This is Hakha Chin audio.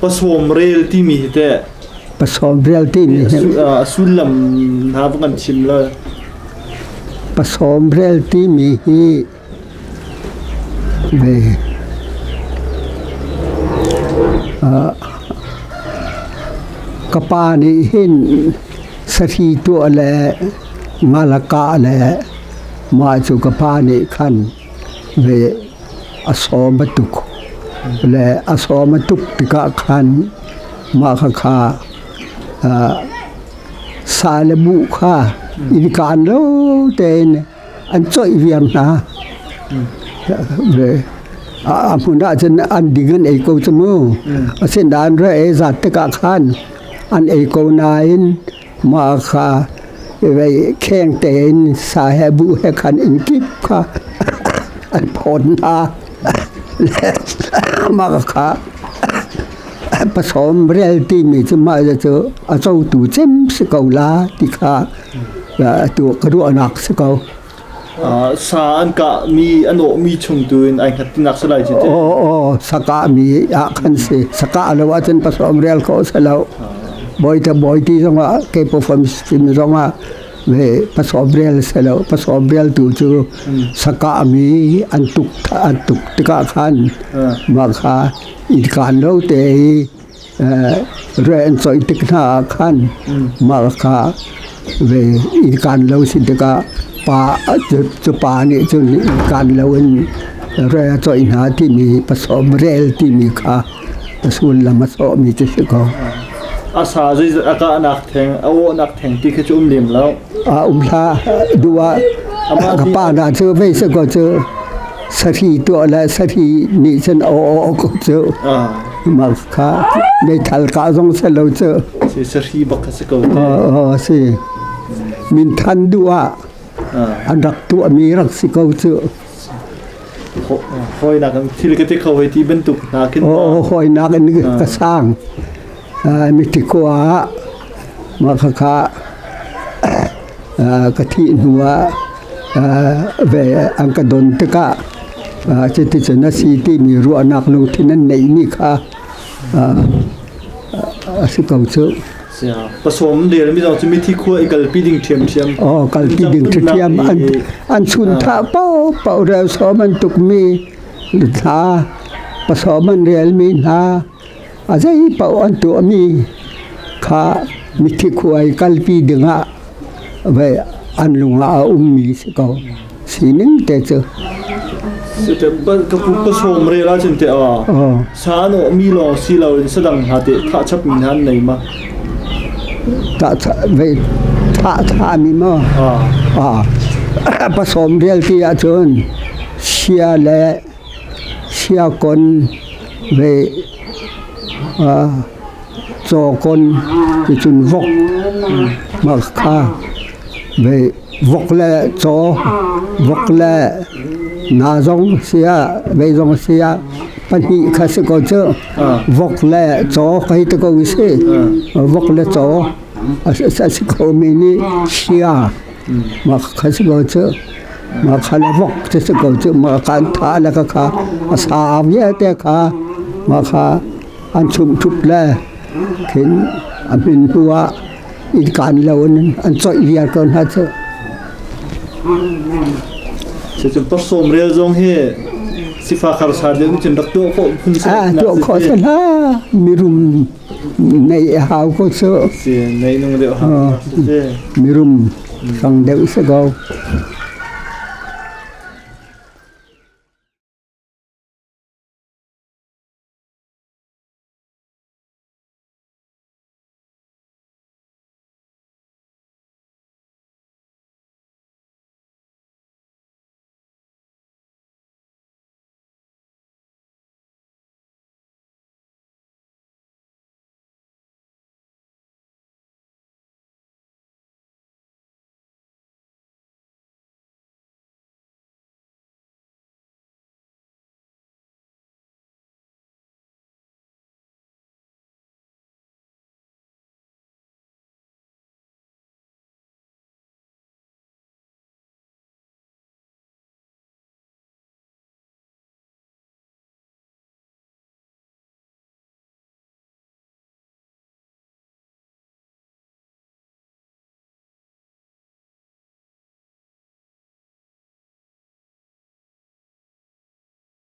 Pasawm rel timi hi teh Pasawm rel timi hi a sullam hna va kan chim la. Pasawm rel timi hi ve ka pa nih hin sahri tuah le ngal kah le mah cu ka pa nih khan ve a sawm a tuk le a sawm a tuk tikah khan mah khakha sa le buh kha innkaan lo tein an coih viar hna. A hmun ah cun an ding an ei ko cu mu. Asinain ra ei zat tikah khan an ei ko nain mah kha vei kheng tein sa he buh he khan inn kip kha an phawt hna. Mah kha pasawm rel timi cu mah cu a cotu cem si ko la ti kha atu ka ruahnak si ko. Sa an kah mi an awh mi chung tu in ai hngat tinak si lai ci te. Aw aw sa kah mi ah khan si. Sa kah lo ahcun pasawm rel khawh si lo. Bawi te bawi ti zongah ke pawfam sim zongah ve pasawm rel si lo. Pasawm rel tu cu sa kah mi an tuk an tuk tikah khan mah kha inn lo te i re an coih tik hna ah khan mah kha ve innkaan lo si tikah pa cu pa nih cun innkaan lo in re a coih hna timi pasawm rel timi kha a sullam a sawhmi cu si ko. A sa zeizat a kahnak theng, a awhnak theng ti khi cu um lem lo. A um hlah duh ah ka pa na cu vei si ko cu sahri tuah le sahri nih cun a aw ko cu. Mah kha meithal kah zong si lo cu. Si sahri bak kha si ko. Aw si. Minthan duh ah an rak tuahmi rak si ko cu. Hawinak in thil ka ti kho hei ti bantuk hna khin. Aw hawinak in ka sang. Mithi khua ah mah khakha ka thih hnu ah ve an ka don tikah cuticun a si timi ruahnak lungthin an neihmi kha a si ko cu. Pasawm rel mi zong cu mithi khua i kalpi ding ṭhiamṭhiam. Aw kalpi ding ṭhiamṭhiam an an chun thah paohpaoh rel sawm an tukmi hna pasawm an relmi hna A zei paoh an tuahmi kha mithi khua i kalpi dingah vei an lung ah a ummi si ko. Sining te cu. Ka pu pasawm rel ahcun teh sa an awhmi lawng si loin sadang hna teh thah chapmi hna an nei ma? Thah vei thah thahmi maw? Pasawm rel ti ahcun sia le Siakon ve cawkon ticun vok mah kha ve vok le caw vok le nga zong sia vei zong sia pahnih kha si ko cu vok le caw hei ti ko si vok le caw a si ko mi nih sia mah kha si ko cu mah kha le vok cu si ko cu mah kha an thah le ka kha a sa vialte kha mah kha an chumh ṭhup le khin a hmin hnu ah innkaan lo in an coih viar ko hna cu. Cucu pasawm rel zong hi sifak harsa deuh nih cun rak tuah khawh phun si. Ah tuah khawh si hlah mirum neih a hau ko cu. Si neih nung deuh hau. Mirum sang deuh si ko.